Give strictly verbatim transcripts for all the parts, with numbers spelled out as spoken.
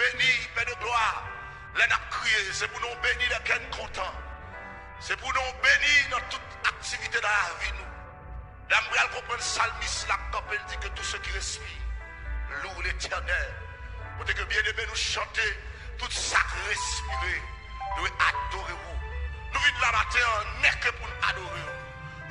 Beni, Pè de glwa, lè n ap kriye, se pou non w beni lè kè n kontan. Se pou non w beni nan tout aktivite nan lavi nou. Lè m pral konprann salmis la k kanpe, l di que tout ce qui respire loue l'Éternel. Kote ke byeneme nou chante, tout sa k respire dwe adore ou. Nou vin la maten an nèke pou n adore w.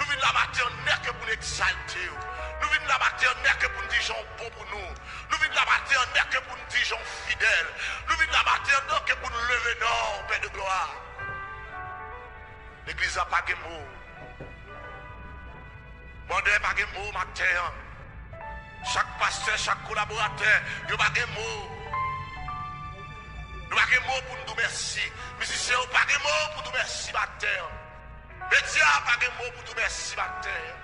Nou vin la maten an nèke pou n egzalte w. Nou vin la maten an nèke pou n di jan w bon pou nou. Nou vin la maten an nèke pou n di jan w fidèl. Nou vin la maten an nèke pou n leve non w, Pè de glwa. Legliz la pa gen mo. Mòdè pa gen mo maten an. Chak pastè, chak kolaboratè, yo pa gen mo. Nou pa gen mo pou n di w mèsi. Mizisyen yo pa gen mo pou di w mèsi maten an. Medya pa gen mo pou di w mèsi maten an.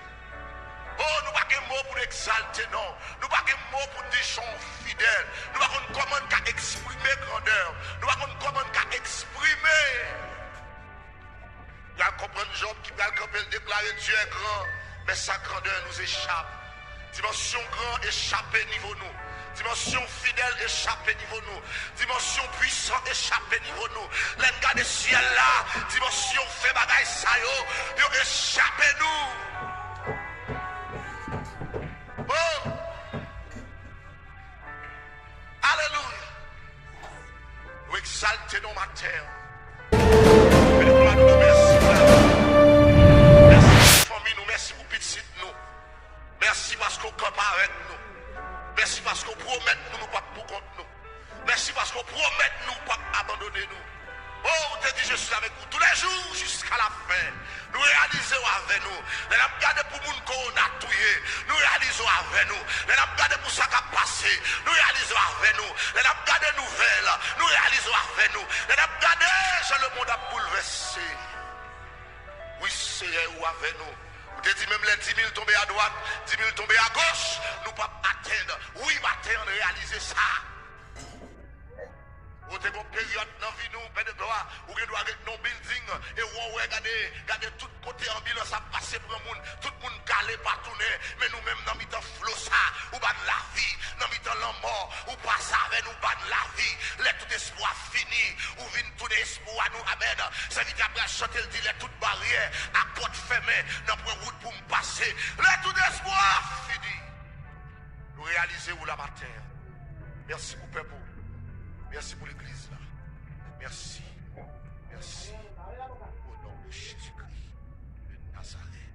O, nou pa gen mo pou n egzalte non w. Nou pa gen mo pou n di jan w fidèl. Nou pa konn kòman n ka eksprime grandè w. Nou pa konn kòman n ka eksprime. Pral konprann Jòb ki pral kanpe, l deklare, Dieu est grand, mais sa grandeur nous échappe. Dimansyon gran echape nivo nou. Dimansyon fidèl echape nivo nou. Dimansyon pwisan echape nivo nou. Lè n gade syèl la, dimansyon fè bagay sa yo, yo echape nou. Oh! Alelouya! Nou egzalte non w maten an. Mèsi pou fanmi nou, mèsi pou pitit nou. Mèsi paske w kanpe avèk nou. Mèsi paske w pwomèt nou nou p ap pou kont nou. Mèsi paske w pwomèt nou w p ap abandone nou. Oh, ou te di, je suis avec vous tous les jours jusqu'à la fin. Nou reyalize w avè nou. Lè n ap gade pou moun kowona touye, nou reyalize w avè nou. Lè n ap gade pou sa k ap pase, nou reyalize w avè nou. Lè n ap gade nouvèl, nou reyalize w avè nou. Lè n ap gade jan lemonn ap boulvèse. Wi, Seyè, ou avè nou. Ou te di menm lè di mil tonbe adwat, di mil tonbe agoch, nou p ap atenn. Wi, maten an, n reyalize sa. Ou te gon peryòd nan vi nou, Pè de glwa, ou gen dwa ret nan yon bilding, e wè, w wè, gade, gade tout kote anbilans ap pase pran moun, tout moun kale pa tounen, men nou menm nan mitan flo sa, ou ba n lavi, nan mitan lanmò, ou pase avè nou, ou ba n lavi, lè tout espwa fini, ou vin tounen espwa nou, amèn. Sèvitè a pral chante, l di, lè tout baryè ak pòt fèmen, n ap wè wout pou m pase, lè tout espwa fini. Nou reyalize ou la maten an. Mèsi pou pèp ou. Mèsi pou legliz la. Mèsi. Mèsi. O non de Jezikri de Nazarèt.